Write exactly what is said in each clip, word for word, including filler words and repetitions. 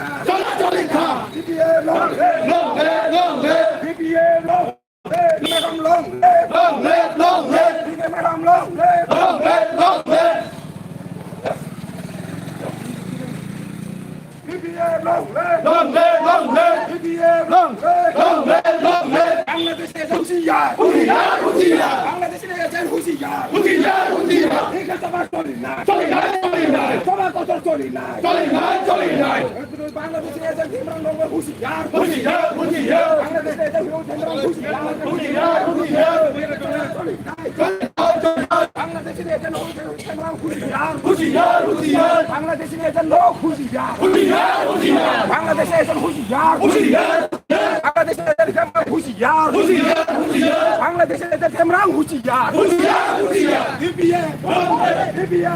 Choli, choli kha. C P I M long live. Long live, long live. C P I M long live. Madam long live. Long live, long live. C P I M madam long live. Long live, long live. C P I M long live. Long live, long live. C P I M long live. Long live, long live. Bangladesh agent হুঁশিয়ার। হুঁশিয়ার, হুঁশিয়ার। বাংলাদেশ agent হুঁশিয়ার। হুঁশিয়ার, হুঁশিয়ার। ঠিক আছে, সভা চলি না। চলি না, চলি না। সভা কথা চলি না। চলি না, চলি না। বাংলাদেশ agent ইমরান খান হুঁশিয়ার। হুঁশিয়ার, হুঁশিয়ার। বাংলাদেশ agent ইমরান হুঁশিয়ার। হুঁশিয়ার, হুঁশিয়ার। বাংলাদেশ agent হুঁশিয়ার, হুঁশিয়ার। বাংলাদেশ agent লোক হুঁশিয়ার। হুঁশিয়ার, হুঁশিয়ার। বাংলাদেশ agent হুঁশিয়ার। হুঁশিয়ার। বাংলাদেশ agent হুঁশিয়ার। হুঁশিয়ার, হুঁশিয়ার। বাংলাদেশ agent ইমরান হুঁশিয়ার। হুঁশিয়ার, হুঁশিয়ার। বিপিএ। বিপিএ।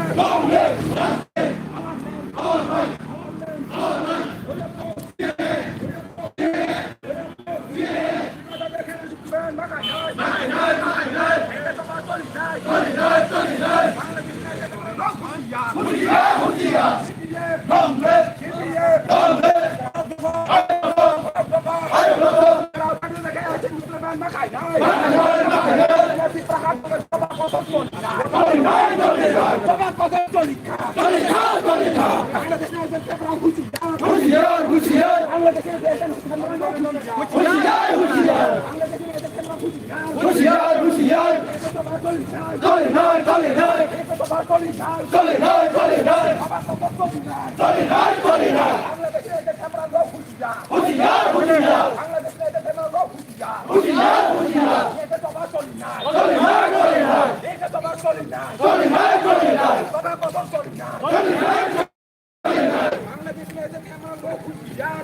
হুঁশিয়ার, হুঁশিয়ার। হুঁশিয়ার, হুঁশিয়ার। চলে নাই, চলে নাই। চলে নাই, চলে নাই। চলে নাই, চলে নাই। হুঁশিয়ার, হুঁশিয়ার। হুঁশিয়ার, হুঁশিয়ার। চলে নাই, চলে নাই। চলে নাই, চলে নাই। চলে নাই, চলে নাই।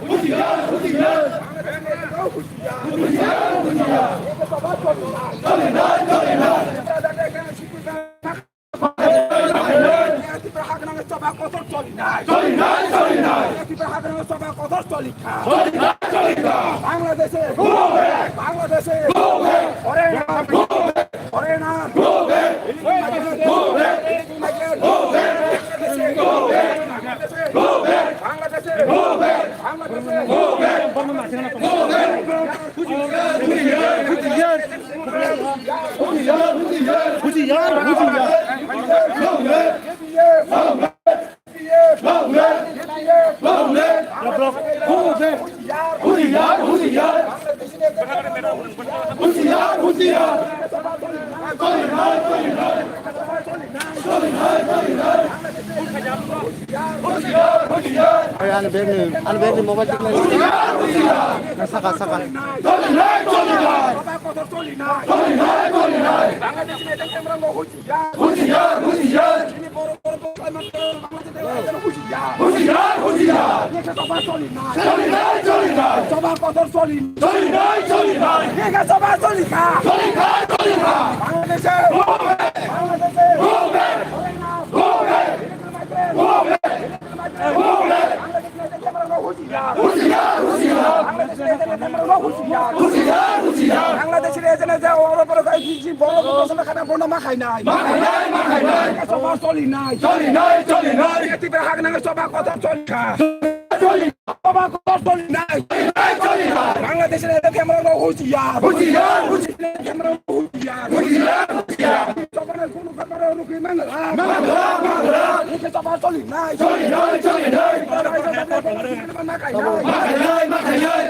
হুঁশিয়ার, হুঁশিয়ার। হুঁশিয়ার, হুঁশিয়ার। চলে নাই, চলে নাই। ত্রিপুরা হাকনামে সভা কত চলি নাই? চলি নাই, চলি নাই। ত্রিপুরা হাকনামে সভা কত চলি না? চলি নাই, চলি না। বাংলাদেশে, বাংলাদেশে, foreigner, foreigner, illegal migrant, illegal migrant, বাংলাদেশে, বাংলাদেশে, বাংলাদেশে। Ani bag ni, ani bag ni mobile tikna. Saka, saka. Husiar, husiar. Husiar, husiar. Choli nai, choli nai. Choli nai, choli nai. Choli kha, choli kha. Bangladesh. Bangladesh. Husiar, husiar. Husiar, husiar. Bangladesh. Husiar, husiar. Bangladesh. Oro pore kai ji boro ko sona khana bono ma khai nai. Ma khai nai, ma khai nai. Soba choli nai. Choli nai, choli nai. Tipra hak nang soba kotor choli kha. Choli. Soba kotor choli nai. Choli nai, choli nai. Bangladesh ni camera rok husiar. Husiar, husiar. Camera rok husiar. Husiar, husiar. Soba na kunu kamera rok mang la. Mang la, mang la. Soba choli nai. Choli nai, choli nai. Ma khai nai, ma khai nai.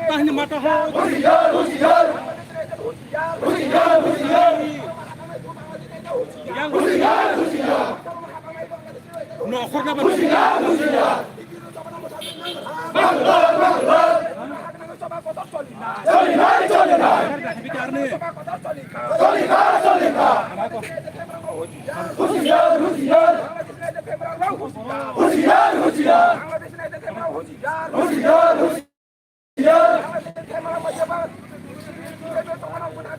Tahini mata ho. Husiar, husiar. Husiar, husiar. Yang husiar, husiar. No, khorna ba. Husiar, husiar. Bangla, bangla. Choli nai, choli nai. Choli kha, choli kha. Husiar, husiar. Husiar, husiar.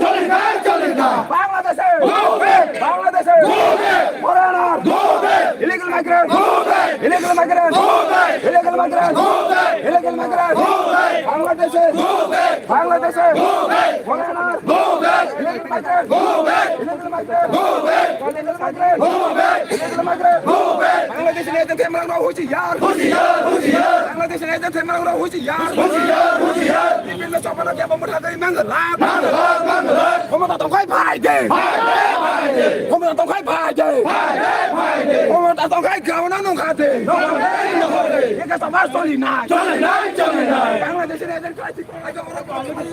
চলি নাই, চলি নাই। বাংলাদেশে, Go back! বাংলাদেশে, Go back! Foreigner, Go back! Illegal migrant, Go back! Illegal migrant, Go back! Illegal migrant, Go back! Illegal migrant, Go back! বাংলাদেশে, Go back! বাংলাদেশে, Go back! Foreigner, Go back! Illegal migrant, Go back! Illegal migrant, Go back! Illegal migrant, Go back! Illegal migrant, Go back! Bangladeshi নেতা তেমন হুঁশিয়ার, হুঁশিয়ার, হুঁশিয়ার! বাংলাদেশি নেতা তেমন হুঁশিয়ার, হুঁশিয়ার, হুঁশিয়ার! বিভিন্ন সমাজে কেবল মুঠা দেয় বাংলা। বাংলা, বাংলা! ক্ষমতা tongkha phai de. Phai de, phai de. ক্ষমতা tongkha phai de. Phai de, phai de. ক্ষমতা tongkha ground-o nongkha de. Nongkha de, nongkha de. Eke saba choli nai. Choli nai, choli nai. Bangladesh-ni agent crisis.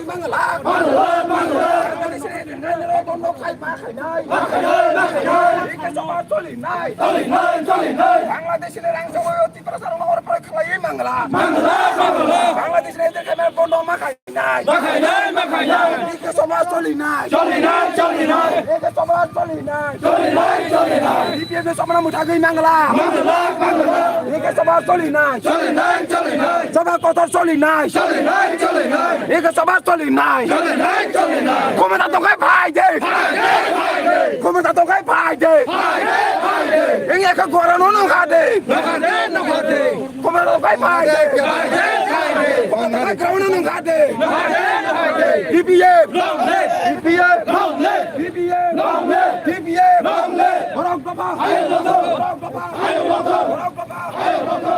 Bangla, Bangla. Bangladesh-ni agent bondo khai ma khai nai. Ma khai nai, ma khai nai. Eke saba choli nai. Choli nai, choli nai. Bangladesh-ni rang saba Tiprasa rong hor par khlai mangla. Mangla, mangla. Bangladesh-ni agent khai bondo ma khai nai. Ma khai nai, ma khai nai. Eke saba choli nai. Choli nai, choli nai. Eke saba choli nai. Choli nai, choli nai. B P F ni saba muthagwi mangla. Mangla, mangla. Eke saba choli nai. Choli nai, choli nai. Saba kotor choli nai. Choli nai, choli nai. Eke saba choli nai. Choli nai, choli nai. Khomota tongkha phai de. Phai de, phai de. Khomota tongkha phai de. Phai de, phai de. Eke gorano nongkha de. Nongkha de, nongkha de. Khomota tongkha phai de. Phai de, phai de. Khomota tongkha ground-o nongkha de. Nongkha de, nongkha de. B P F. Long live. B P F. Long live. B P F. Long live. B P F. Long live. Borok dopha. Ayo dopha. Borok dopha. Ayo dopha. Borok dopha. Ayo dopha.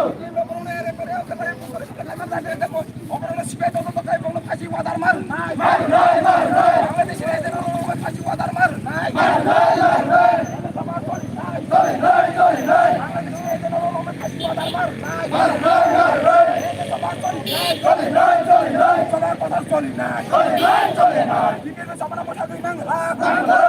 Operasi beto to kai bono phasi wadar mar nai. Mar nai, mar nai. Bangladesh ni agent bono phasi wadar mar nai. Mar nai, mar nai. Choli nai, choli nai. Bangladesh ni agent bono phasi wadar mar nai. Mar nai, mar nai. Choli nai, choli nai. Choli nai, choli nai. Choli nai, choli nai. Bangla, Bangla. Bangla,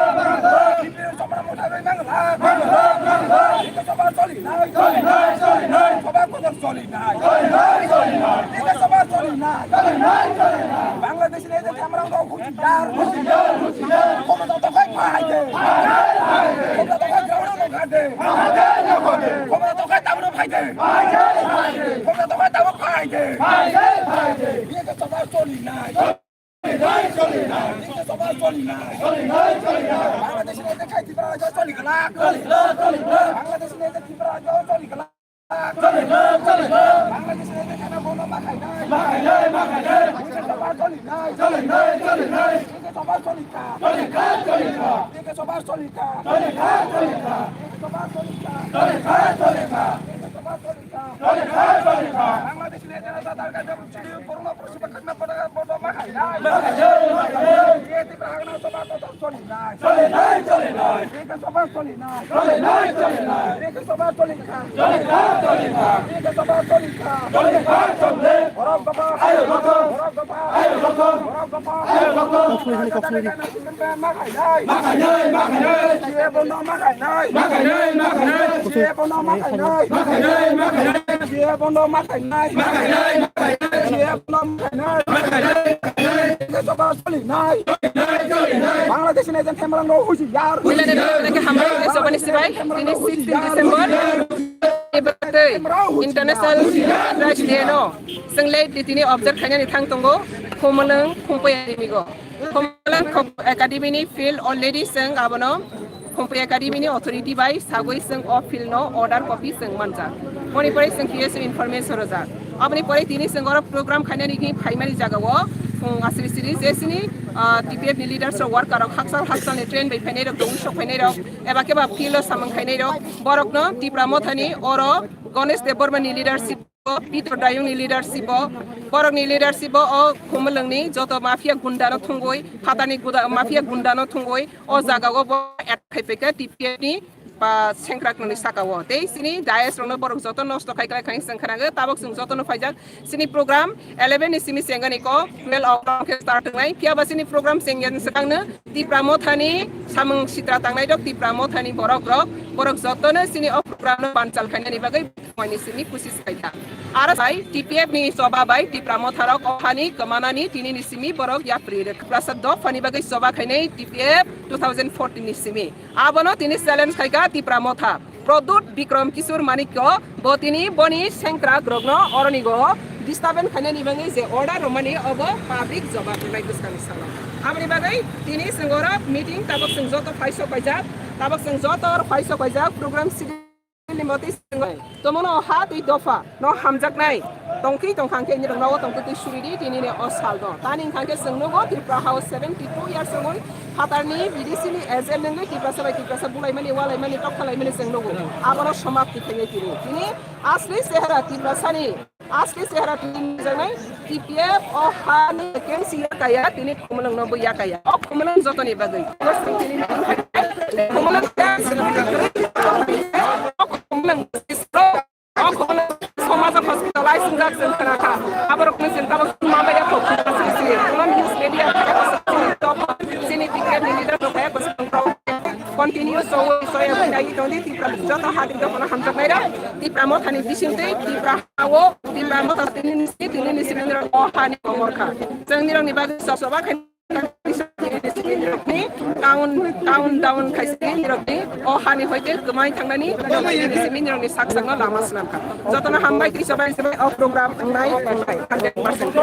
Bangla. Bangla, Bangla. Eke saba choli nai. Choli nai, choli nai. Saba kotor choli nai. Choli nai, choli nai. Eke saba choli nai. Choli nai, choli nai. Bangladesh ni agent thamrang rok husiar. Husiar, husiar. Khomota tongkha phai de. Phai de, phai de. Khomota tongkha ground-o nongkha de. Nongkha de, nongkha de. Khomota tongkha tabuk phai de. Phai de, phai de. Khomota tongkha tabuk phai de. Phai de, phai de. Eke saba choli nai. Choli nai, choli nai. Eke saba choli nai. Choli nai, choli nai. Bangladesh ni agent khai Tripura rajyo choli glak. Choli glak, choli glak. Bangladesh ni agent Tripura rajyo choli glak. Choli glak, choli glak. Bangladesh ni agent khai bondo ma khai nai. Ma khai nai, ma khai nai. Eke saba choli nai. Choli nai, choli nai. Eke saba choli kha. Choli kha, choli kha. Eke saba choli kha. Choli kha, choli kha. Eke saba choli kha. Choli kha, choli kha. Eke saba choli kha. Choli kha, choli kha. Bangladesh ni agent Tatar Gadar Chili Borno Choli nai, choli nai. Choli nai, choli nai. Eke saba choli nai. Choli nai, choli nai. Eke saba choli kha. Choli kha, choli kha. Eke saba choli kha. Choli kha, choli. Borok dopha. Ayo dopha. Borok dopha. Ayo dopha. Borok dopha. Ayo dopha. Koksuini, koksuini. Ma khai nai. Ma khai nai, ma khai nai. Chili Borno ma khai nai. Ma khai nai, ma khai nai. Chili Borno ma khai nai. Ma khai nai, ma khai nai. Chili Borno ma khai nai. Ma khai nai, ma khai nai. Chili Borno ma khai nai. Ma khai nai, ma khai nai. Eke saba choli nai. Bangladesh ni agent thamrang rok husiar. Milane milane hambai, sopani sibai. Tini sixteen December. International Human Rights Day no chwng late di tini observe khainani thang tongo, Khumulwng Khumpui Academy go. Khumulwng Khum-, Academy ni field already chwng abono Khumpui Academy ni authority bai sagwi chwng o field no order copy chwng manjak. Boni pore chwng K S O information rwjak. Aboni pore tini chwng oro program khainani hwnwi phaimani jagao, um, asri siri je chini, ah, T P F ni leaders rok, worker rok, hakchal hakchal ni train bai phainai rok, dongwi sok phainai rok, eba khe ba field o samung khainai rok, borok no Tipra Motha ni oro Ganesh Debbarma ni leadership o, Peter Dayung ni leadership o, borok ni leadership o, o Khumulwng ni joto mafia gunda no thwngwi, phatani guda, mafia gunda no thwngwi, o jaga o bo attack khai phaikha T P F ni ba sengkrak ni saka o. Tei chini dais rok no borok joto nosto khai khai khai chwng khwnago, tabok chwng joto no phaijak. Chini program eleven ni simi chengani kok twelve o'clock khe start wngnai. Phiya ba chini program chengya swkang no Tipra Motha ni samung sitra tangnai rok, Tipra Motha ni borok rok, borok joto no chini o program no banchal khainani bagwi Mani simi kusis khaikha. Aro sai T P F ni choba bai Tipra Motha rok o hani kwmanani tini ni simi borok yapri rwkha. Tiprasa dopha ni bagwi choba khainai T P F two thousand fourteen ni simi. Abono tini challenge khaikha Tipra Motha. Pradyut Bikram Kishore Manikya bo tini boni sengkrak rokno oroni go disturbance khainani bagwi je order rwmani obo public jobab rwnai bwskangni salo. Aboni bagwi tini chwng oro meeting tabok chwng joto phai sok paijak, tabok chwng joto oro phai sok paijak program sidi ni motwi chwng tomono ha twi dopha no hamjaknai tongkhi tongkha hwnkhe nirok nogo tongtwi twi suri di tini ni o sal do. Tani hwnkha khe chwng nugo Tripura ha o seventy two years wngwi phatarni B D C ni agent wngwi Tiprasa bai Tiprasa bulaimani walaimani tokhalaimani chwng nugo. Abono somapti khainai tini. Tini asli chehra Tiprasani asli chehra tini nukjaknai T P F o hani vacancy yakaya tini Khumulwng no bo yakaya. O Khumulwng jotoni bagwi. Khumulwng, Khumulwng, o Khumulwng somajo hospitalize wngjak chwng khwnakha. Aborokno chwng tabok ma bai yakho. Khumulwng news media chini T P F ni leader rok kaya kwchwng rok continue sowi soya bai nai tongdi Tipra joto hati jotono hamjaknairok Tipra Mothani bisingtwi Tipra ha o Tipra Motha tini nisi tini nisi nirok o hani komor kha. Chwng nirokni bagwi sok soba khe ni town town down khaisi nirokni o hani hoite kwmai thangnani nirokni sak sakno lama swnam kha. Jotono hambai twi sobai sobai o program wngnai wngnai hundred percent.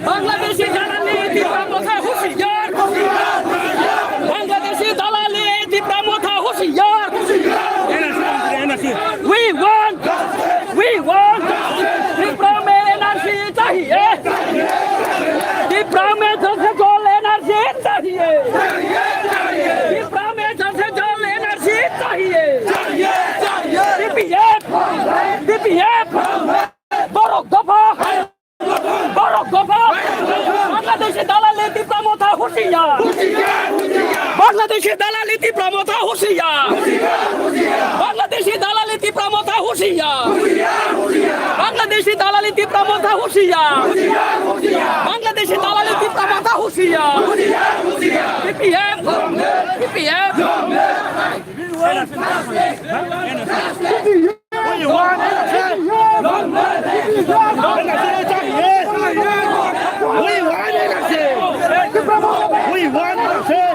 Bangladeshi দালালি তীব্র মথা হুঁশিয়ার। বাংলাদেশি দালালি তীব্র মথা হুঁশিয়ার। We want, we want, তীব্র মে এনআরসি চাহিয়ে। তীব্র মে জলসে জল এনআরসি চাহিয়ে। তীব্র মে জলসে জল এনআরসি চাহিয়ে। টিপিএফ, টিপিএফ, বড় দফা। বড় দফা। বাংলাদেশি দালালি তীব্র মথা হুঁশিয়ার। বাংলাদেশি দালালি তীব্র মথা হুঁশিয়ার। বাংলাদেশি দালালি তীব্র মথা হুঁশিয়ার। বাংলাদেশি দালালি তীব্র মথা হুঁশিয়ার। বাংলাদেশি দালালি তীব্র মথা হুঁশিয়ার। TPF, TPF. We want justice! We want justice! We want justice!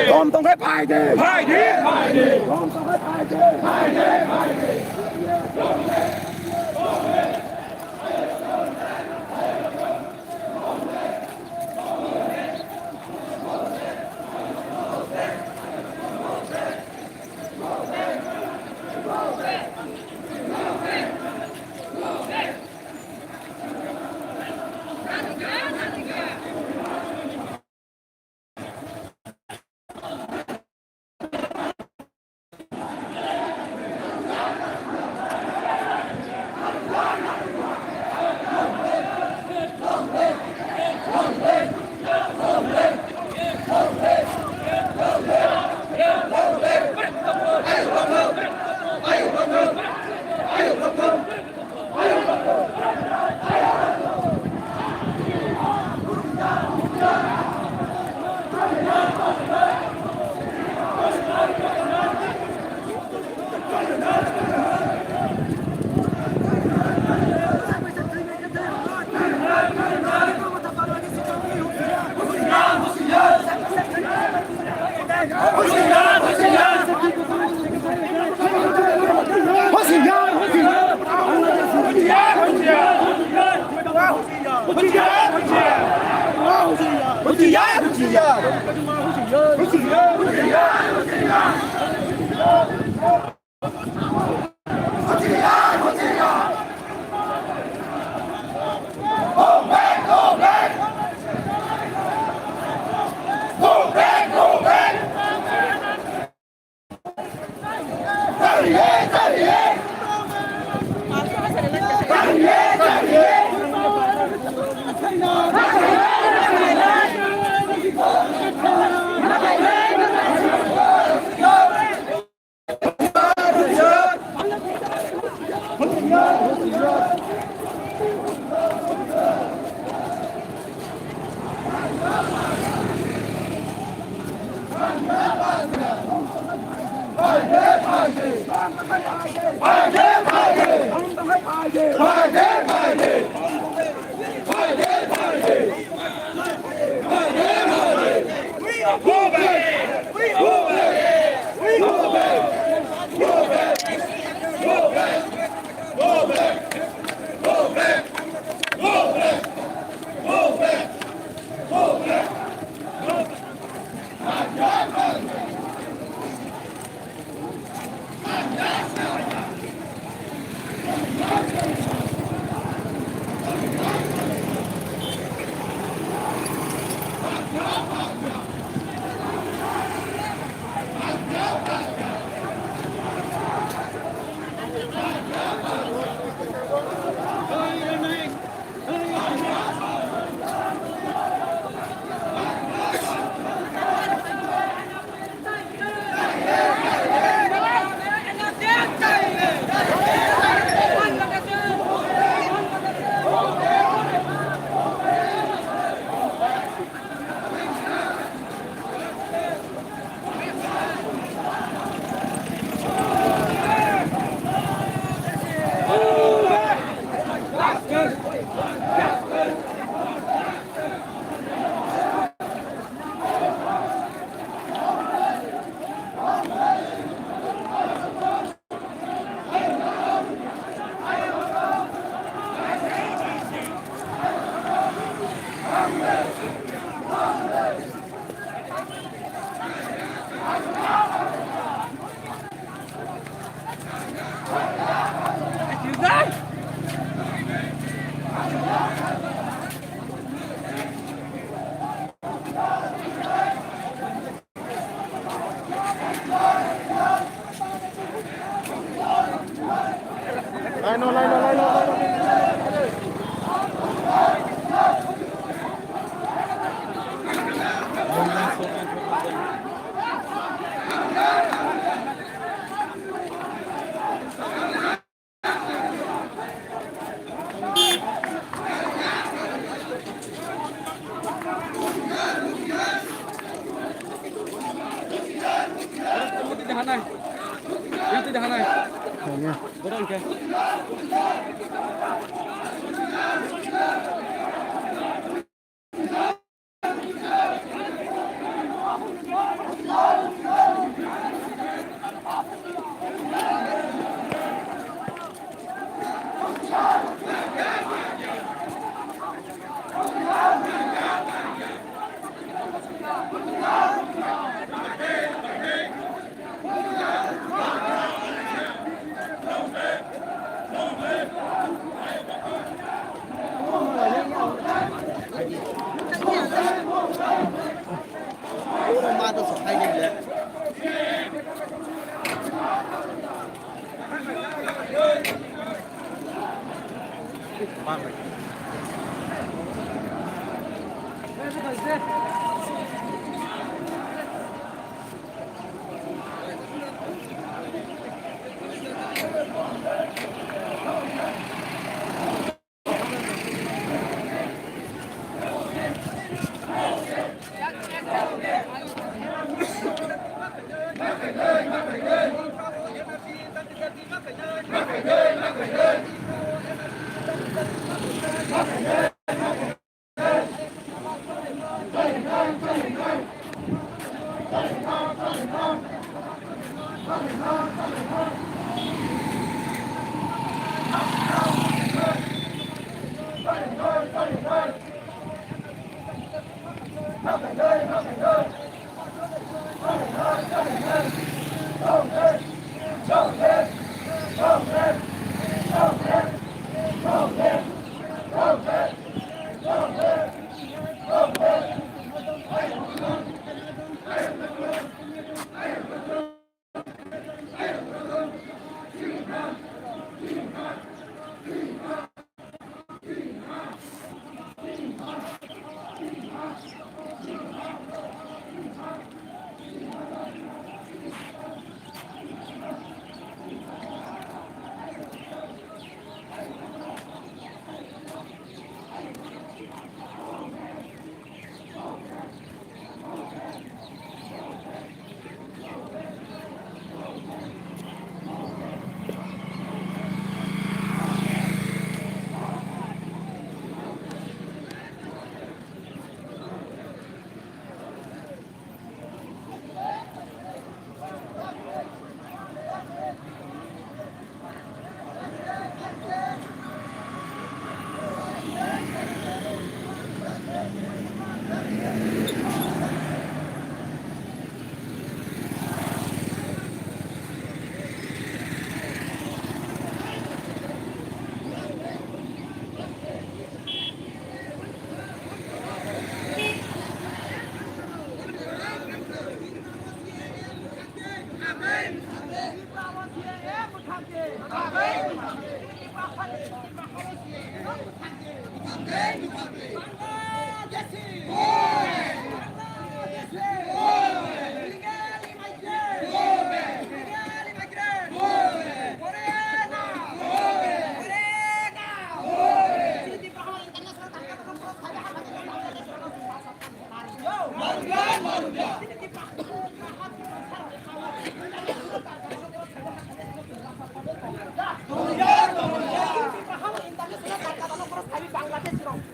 Tom tongkhe phai de. Phai de, phai de. Tom tongkhe phai de. Phai de, phai de.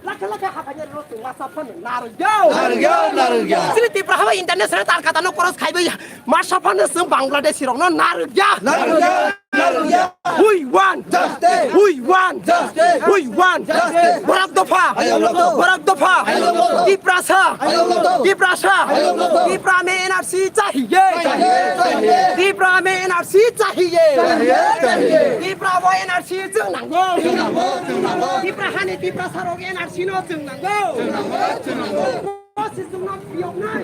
Lakha lakha haphani rok chwng masa phano narwkya. Narwkya, narwkya. Chini Tipra haba international tarkatano cross khaibai masa phano chwng Bangladeshi rokno narwkya. Narwkya. We want justice. We want justice. We want justice. Borok dopha. Borok dopha. Tiprasa. Tiprasa. Tipra me N R C chahiye. Tipra me N R C chahiye. Tipra o N R C chwng nango. Tipra hani Tiprasa rok N R C no chwng nango. Bo se chwngno phiyoknai.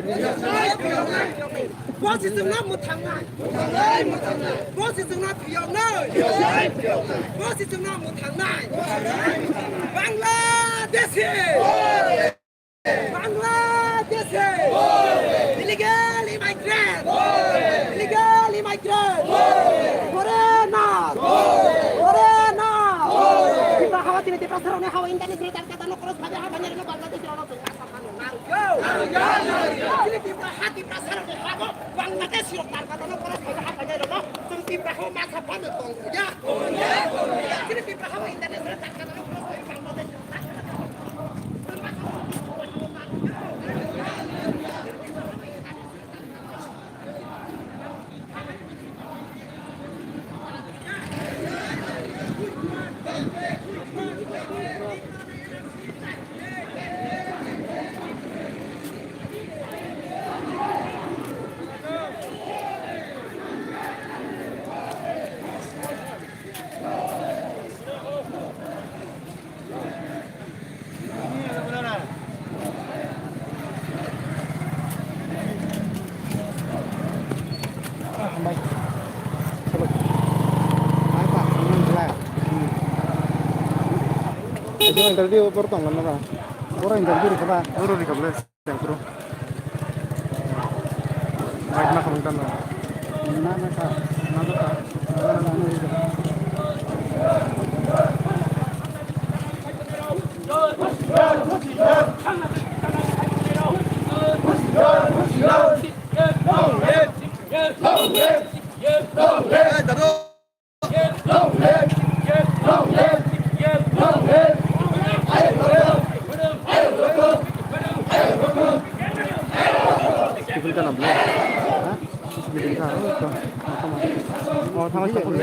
Bo se chwngno mwthangnai. Bo se chwngno phiyoknai. Bo se chwngno mwthangnai. Bangladeshi! Bangladeshi! Illegal immigrant! Illegal immigrant! Foreigner! Foreigner! Tipra hawa tini Tipra saroni hawa international tarkatano cross bhabe hawa nirno Bangladeshi rok. Bangladesh rok tarkatano cross khaina haphai rokno chwng Tipra o masa phano tongya. Chini Tipra o international tarkatano cross khai Bangladesh rok tarkatano. Itu interview por tong kan ba? Por interview ri kaba? Guru ri kaba le. Yang pro. Baik na kamu kan. Na na ka. Na na ka. Kibin ka na bla? Ha? Kibin ka, oh, to. Oh, tama sa pun.